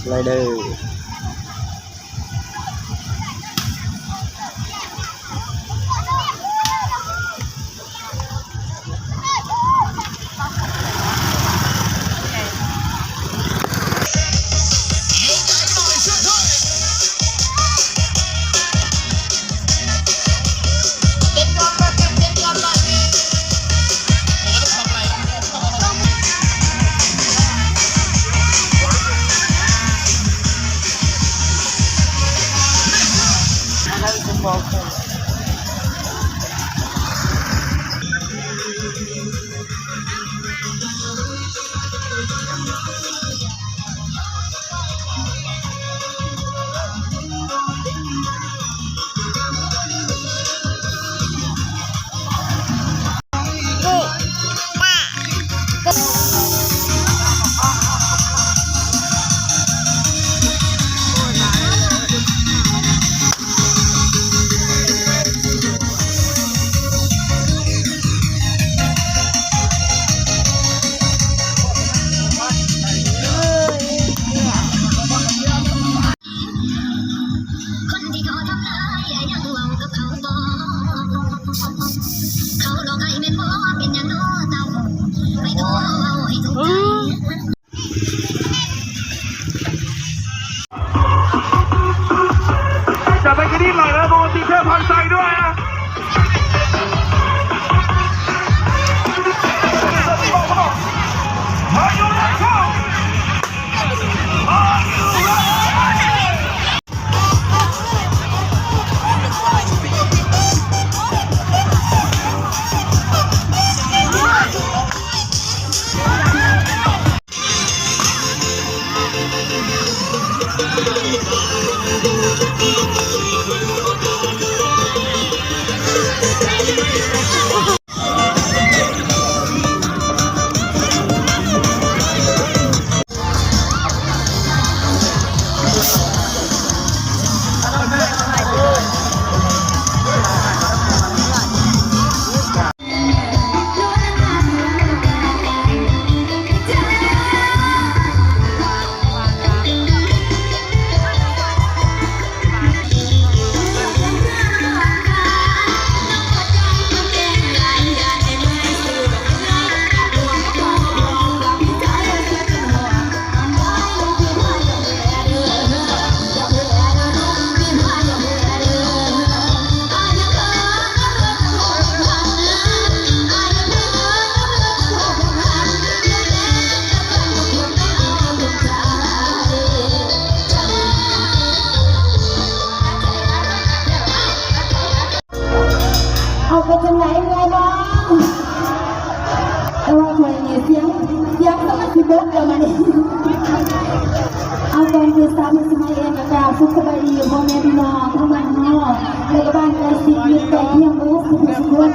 ໄລເດີ. ຈະໄປກະດິ້ນຫຼອຍແລ້ວ ໂບຕີເພື່ອພັນໄຊດ້ວຍນະ.ເອົາ ເປັນຈັ່ງໃດ ເມື່ອຍບໍ່? ແຕ່ວ່າຂ້ອຍນີ້ສຽງ ສຽງກຳລັງຊິເບິດແລ້ວບັດນີ້. ເອົາ ກ່ອນອື່ນສາວເພັດສະໄໝເອງກໍກາບສຸກສະບາຍດີພໍ່ແມ່ພີ່ນ້ອງທັງບ້ານເຮົາ ແລະກໍບ້ານໃກ້ຊິດມິດໃກ້ຄຽງເບິດທຸກໆຄົນ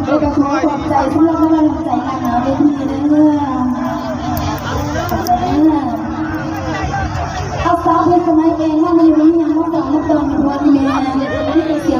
ແລະກໍຂໍຂອບໃຈສຳລັບກຳລັງໃຈອັນໜາແໜ້ນເດີ. ຂອບໃຈເດີ. ເອົາ ສາວເພັດສະໄໝເອງ ເຮົາມີຫຍັງມາຝາກມາຕ້ອນໃຫ້ພໍ່ໃຫ້ແມ່ ມີແຕ່ສຽງ